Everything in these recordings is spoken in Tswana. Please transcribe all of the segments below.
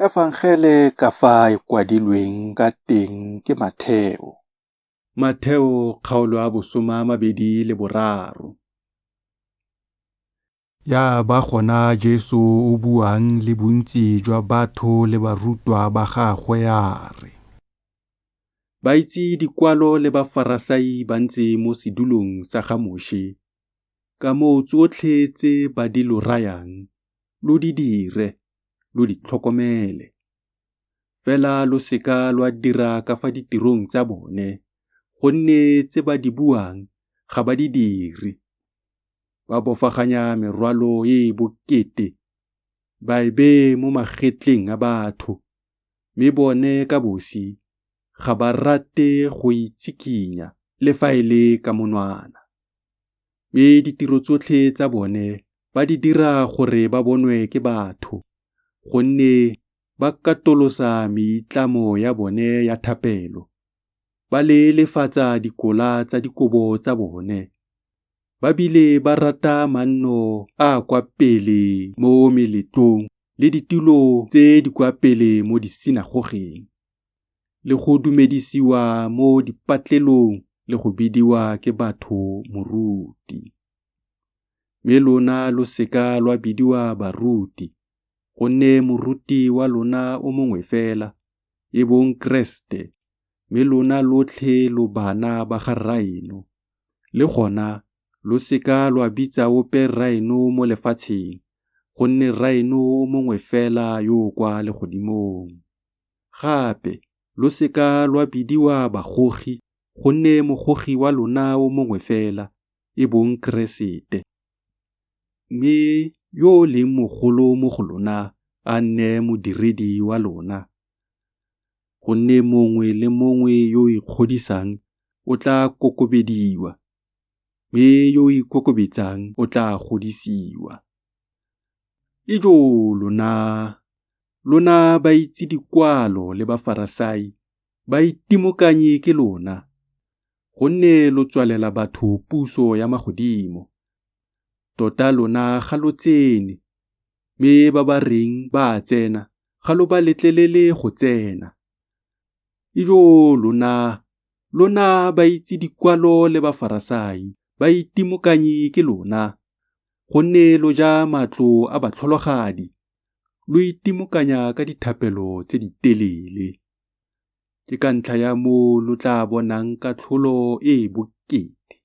Efangele ka fa e kwadilweng ka teng ke Matheo. Matheo kgaolo ya 23. Ya ba gona Jesu o buang le bontsi jwa batho le barutwa ba gagwe a re, Baitse dikwalo le Bafarasai ba ntse mo sedulong sa ga Moše. Ka moo tsotlhe tse ba di lo rayang, lo di dire, lo di tlhokomele. Fela lo se ka lwa dira ka fa ditirong tsa bone, gonne tse ba di buang ga ba di dire. Ba bofaganya merwalo e e bokete, ba e bee mo magetleng a batho, mme bone ka bosi ga ba rate go e tshikinya le fa e le ka monwana. Mme ditiro tsotlhe tsa bone ba di dira gore ba bonwe ke batho, gonne ba katolosa meitlamo ya bone ya thapelo, ba leelefatsa dikola tsa dikobo tsa bone, ba bile ba rata manno a a kwa pele mo meletlong le ditulo tse di kwa pele mo disinagogeng, le go dumedisiwa mo dipatlelong le go bidiwa ke batho Moruti. Mme lona lo se ka lwa bidiwa baruti, gonne moruti wa lona o mongwe fela, e bong Keresete, mme lona lotlhe lo bana ba ga Rraeno. Le gona lo se ka lwa bitsa ope rraeno mo lefatsheng, gonne Rraeno o mongwe fela yo o kwa legodimong. Gape lo se ka lwa bidiwa bagogi, gonne mogogi wa lona o mongwe fela, e bong Keresete. Mme yo o leng mogolo mo go lona a nne modiredi wa lona. Gonne mongwe le mongwe yo o ikgodisang o tla kokobediwa, mme yo o ikokobetsang o tla godisiwa. Ijoo lona, lona baitse dikwalo le Bafarasai, baitimokanyi ke lona, gonne lo tswalela batho puso ya magodimo. Tota lona ga lo tsene, mme ba ba reng ba a tsena ga lo ba letlelele go tsena. Ijoo lona, lona baitse dikwalo le Bafarasai, baitimokanyi ke lona, gonne lo ja matlo a batlholagadi, lo itimokanya ka dithapelo tse di telele. Ke ka ntlha ya moo lo tla bonang katlholo e e bokete.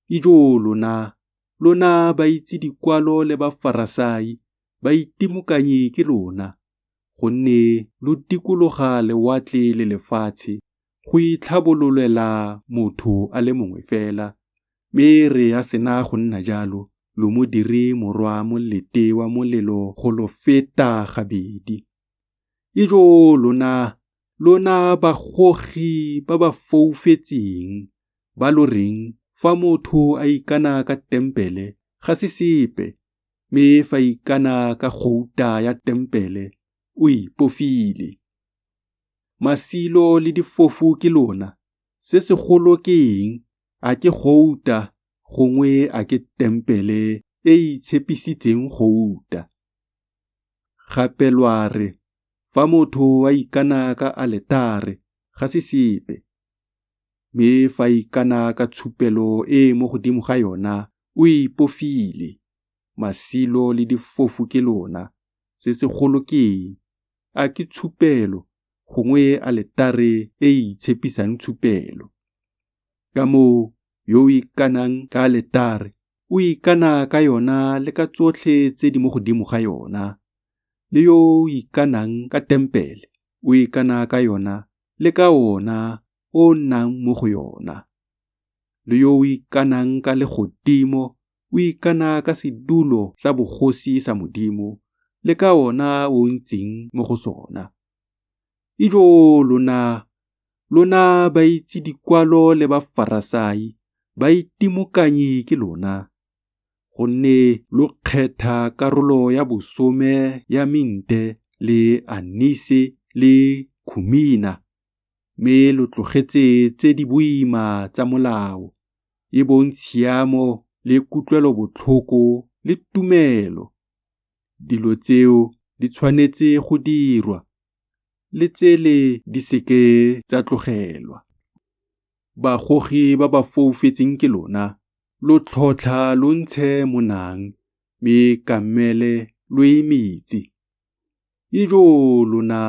Ijoo lona, lona baitse dikwalo le Bafarasai, baitimokanyi ke lona, gonne lo dikologa lewatle le lefatshe go itlhabololela motho a le mongwe fela, mme e re a sena go nna jalo, lo mo dire morwa molete wa molelo go lo feta gabedi. Ijoo lona, lona bagogi ba ba foufetseng, ba lo reng fa motho a ikana ka tempele ga se sepe, mme fa a ikana ka gouta ya tempele o ipofile. Masilo le difofu ke lona, se segolo ke eng, a ke gouta gongwe a ke tempele e e iitshepisitseng gouta? Gape lwa re, fa motho a ikana ka aletare ga se sepe, mme fa a ikana ka tshupelo e e mo godimo ga yona o ipofile. Masilo le difofu ke lona, se segolo ke eng, a ke tshupelo gongwe aletare e e iitshepisang tshupelo? Ka moo yo o ikanang ka aletare o ikana ka yona le ka tsotlhe tse di mo godimo ga yona, le yo o ikanang ka tempele o ikana ka yona le ka ona o nnang mo go yona. Le yo o ikanang ka legodimo o ikana ka sedulo sa bogosi sa Modimo le ka ona o ntseng mo go sona. Ijoo lona, lona baitse dikwalo le Bafarasai, baitimokanyi ke lona, gonne lo kgetha karolo ya bosome ya mente le anise le khumina, mme lo tlogetse tse di boima tsa molao, e bong tshiamo le kutlwelobotlhoko le tumelo. Dilo tseo di tshwanetse go dirwa, le tsele di se ke tsa tlogelwa. Bagogi ba ba foufetseng ke lona, lo tlhotlha lo ntshe monang, mme kamele lo e metse. Ijoo lona,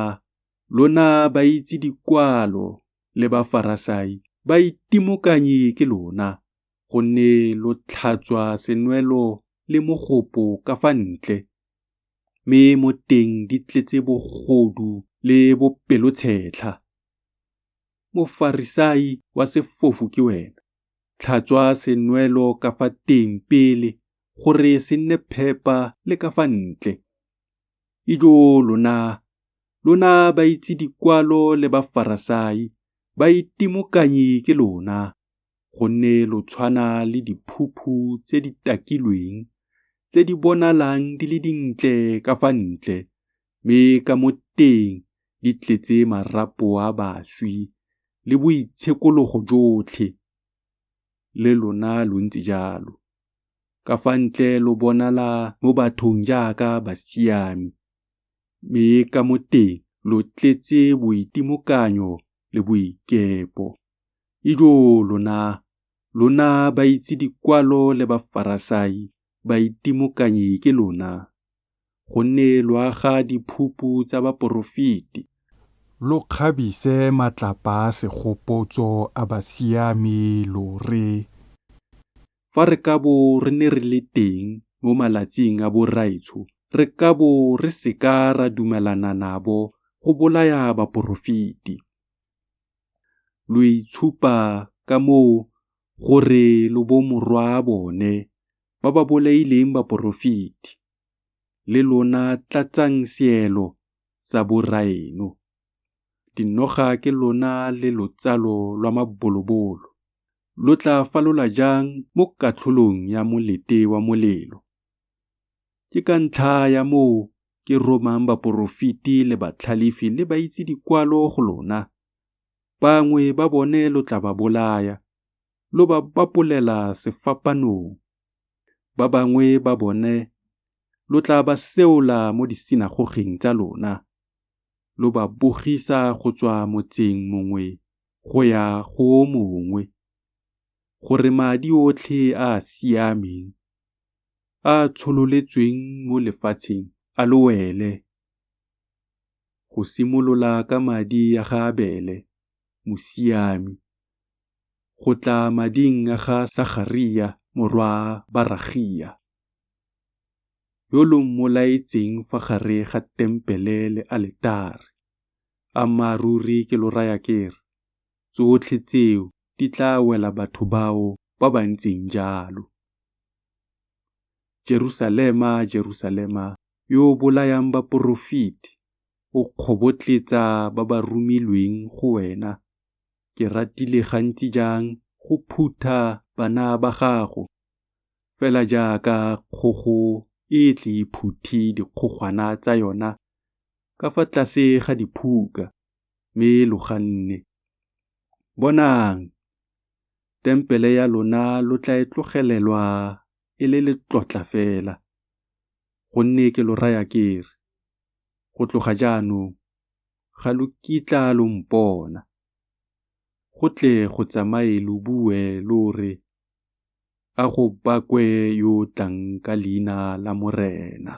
lona baitse-dikwalo le Bafarasai, baitimokanyi ke lona, gonne lo tlhatswa senwelo le mogopo ka fa ntle, mme mo teng di tletse bogodu le bopelotshetlha. Mofarasai wa sefofu ke wena, tlhatswa senwelo ka fa teng pele gore se nne phepa le ka fa ntle. Ijoo lona, lona baitse-dikwalo le Bafarasai, baitimokanyi ke lona, gonne lo tshwana le diphuphu tse di takilweng tse di bonalang di le dintle ka fa ntle, mme ka mo teng di tletse marapo a baswi le boitshekologo jotlhe. Le lona lo ntse jalo, ka fa ntle lo bonala mo bathong jaaka basiami, mme ka mo teng lo tletse boitimokanyo le boikepo. Ijoo lona, lona baitse-dikwalo le Bafarasai, baitimokanyi ke lona, gonne lo aga diphupu tsa baporofeti, lo kgabise matlapa a segopotso a basiami lo re, Fa re ka bo re ne re le teng mo malatsing a borraetsho re ka bo re se ka ra dumalana nabo go bolaya baporofeti. Lo itshupa ka moo gore lo bomorwaa-bone ba ba bolaileng baporofeti. Le lona tlatsang seelo sa borraeno. Dinoga ke lona le lotsalo lwa mabolobolo, lo tla falola jang mo katlholong ya molete wa molelo? Ke ka ntlha ya moo ke romang baporofeti le batlhalefi le baitse-dikwalo go lona. Bangwe ba bone lo tla ba bolaya, lo ba bapolela sefapaanong. Ba bangwe ba bone lo tla ba seola mo disinagogeng tsa lona, lo ba bogisa go tswa motseng mongwe go ya go o mongwe, gore madi otlhe a a siameng a a tshololetsweng mo lefatsheng a lo wele, go simolola ka madi a ga Abele, mosiami, go tla mading a ga Sagaria morwa Baragia, yo lo mmolaetseng fa gare ga tempele le aletare. Ammaaruri ke lo raya ke re, tsotlhe tseo di tla wela batho bao ba ba ntseng jalo. Jerusalema, Jerusalema, yo o bolayang baporofeti, o kgobotletsa ba ba romilweng go wena, ke ratile gantsi jang go phutha bana ba gago, fela jaaka kgogo e tle e phuthe dikgogwana tsa yona ka fa tlase ga diphuka, mme lo ganne. Bonang, tempele ya lona lo tla e tlogelelwa e le letlotla fela. Gonne ke lo raya ke re, go tloga jaanong ga lo kitla lo mpona, go tle go tsamae lo bue lo re, A go bakwe yo o tlang ka leina la Morena.